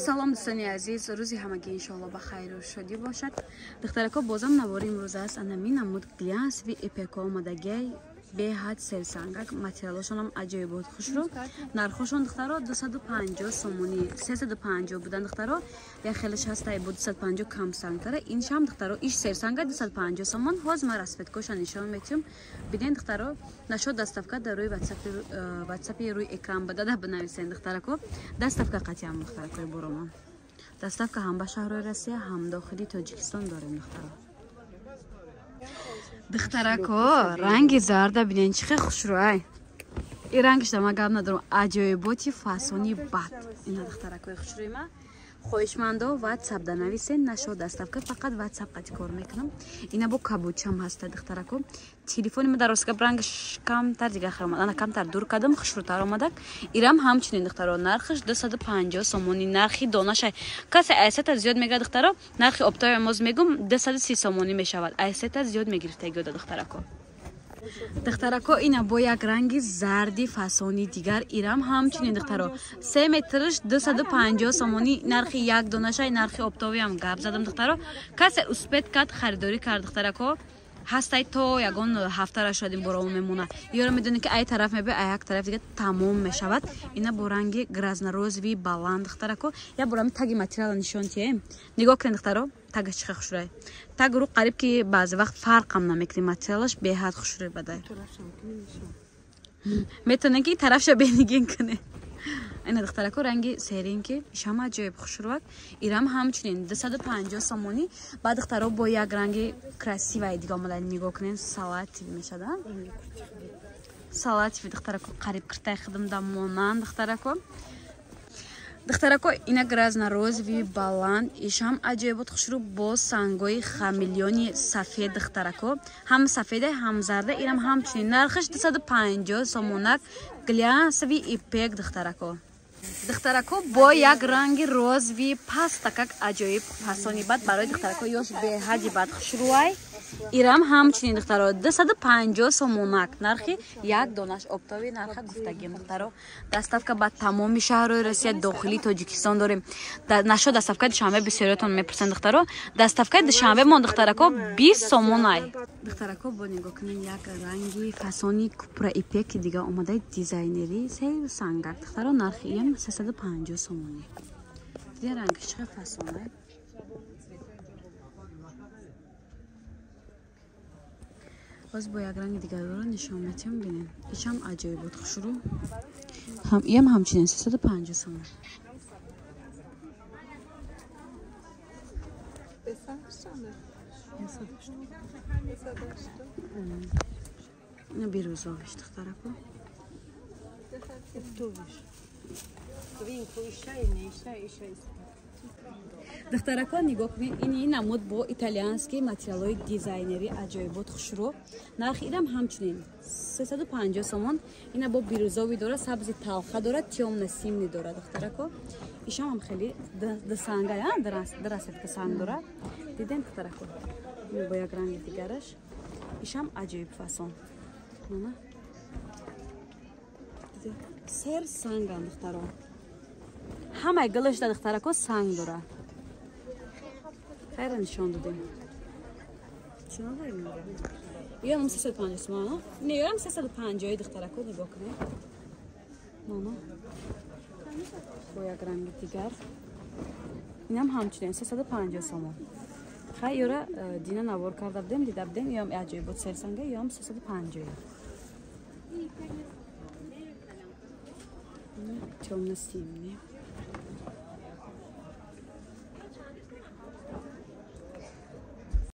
Салом дӯстони азиз, рӯзи ҳамагӣ иншоалло ба хайру шодӣ бошад. Духтарако, бозам навори имрӯз аст. Анами намуд глянсови ипеко омадагиай, беҳад серсангак, материалошонам аҷоибот хушрӯ. Нархошон, духтаро, 250 сомонӣ, 350 будан, духтаро, як хелеш ҳастай бо 250 камсангтара. Иншам, духтаро, иш серсанга 250 сомон. Ҳоз ман расцветкоша нишон метиҳам. Биден, духтаро, нашод доставка дар рӯи ватсапи рӯи экран ба дада бинависен, духтарако. Доставка қатъиам, духтаракои боромон. Доставка ҳам ба шаҳрҳои Россия, ҳам дохили Тоҷикистон дорем, духтаро. Духтарако, ранги зарда бинен, чӣ хел хушрӯай. И рангиш да ман гап надорам, аҷоиботи фасони бад. Ина, духтаракои хушрӯи ма, хоҳишмандо ватсап да нависен, нашод доставка, фақат ватсап қати кор мекунам. Ина бо кабучам ҳаста, духтарако. Телефони ма дар ростгап рангаш камтар дигар хел омад, ана камтар дур кардам, хушрӯтар омадак. Ирам ҳамчунин, духтаро, нархаш 250 сомонӣ, нархи донашай. Касе айсета зиёд мегирад, духтаро, нархи оптовый моз мегум, 230 сомонӣ мешавад. Айсета зиёд мегирифтагиёда, духтарако. Духтарако, ина бо як ранги зарди фасони дигар, ирам ҳамчунин, духтаро, 3 метрш 250 сомонӣ, нархи як донашай, нархи оптовиам гап задам, духтаро. Касе успеть кард, харидорӣ кард, духтарако, ҳастай то ягон ҳафтара шояд ин боромо мемона. Ёро медонед, ки ай тараф мебе, ай як тараф дига тамом мешавад. Ина бо ранги грязно-розовый баланд, духтарако. Як бор ами таги материала нишон тиҳем. Нигоҳ кунед, духтаро, тагаш чӣ хел хушрӯй. Таг рӯ қариб ки баъзе вақт фарқам намекунӣ, материалаш беҳад хушрӯй бадай. Метавонед ки тарафша бенигин кунед. Ина, духтарако, ранги серинки ишам аҷоиб хушрӯак. Ирам ҳамчунин 250 сомонӣ. Баъд, духтаро, бо як ранги красивай дига омада, нигоҳ кунед, салатовый мешада. Салатовый, духтарако, қариб киртай хидмда монанд, духтарако. Духтарако, ина грязно-розовый баланд, ишам аҷоибот хушрӯ, бо сангои хамелеони сафед, духтарако. Ҳам сафеде, ҳам зарда. Ирам ҳамчунин нархаш 250 сомонак, глянсови ипек, духтарако. Духтарако, бо як ранги розовый пастакак аҷоиб фасони бад барои духтарако ёш беҳади бад хушрӯай. Ирам ҳамчунин, духтаро, 250 сомонак, нархи як донаш, оптовый нарха гуфтагим, духтаро. Доставка ба тамоми шаҳрҳои Россия, дохили Тоҷикистон дорем. Нашо доставкаи Душанбе бисёриятон мепурсанд, духтаро. Доставкаи Душанбе мон, духтарако, 20 сомонай. Духтарако, бо нигоҳ кунед, як ранги фасони купра ипеки дига омадаи дизайнерӣ, серу сангак, духтаро, нархи иам 350 сомонӣ. Дидин, рангиш чӣ хел фасонай. Боз бо як ранги дигарро нишон метиҳам, бинем. Ишам аҷоибот хушрӯ. Ҳам иам ҳамчунин 350 сомон. Ина бирӯзовиш, духтарако. Духтарако, нигоҳ кунед, ини намуд бо итальянский материалҳои дизайнерӣ аҷоибот хушрӯ. Нархи ирам ҳамчунин 350 сомон. Ина бо бирӯзовый дора, сабзи талха дора, тёмно-синий дора, духтарако. Ишам ҳам хеле дусанга, дурасетка санг дора. Дидем, духтарако, бо як ранги дигараш. Ишам аҷоиб фасон. Мана, сер санган, духтаро. Ҳамаи гулашда, духтарако, санг дора. Хайра нишон додем. Иам 350 сомон. Не, иам 350, духтарако, нигоҳ кунед. Мана. Бо як ранги дигар. Инам ҳамчунин 350 сомон. Хай, ёра дина навор карда будем, дида будем, иам аҷоибот серсанга, иам 350. Тёмно-синий.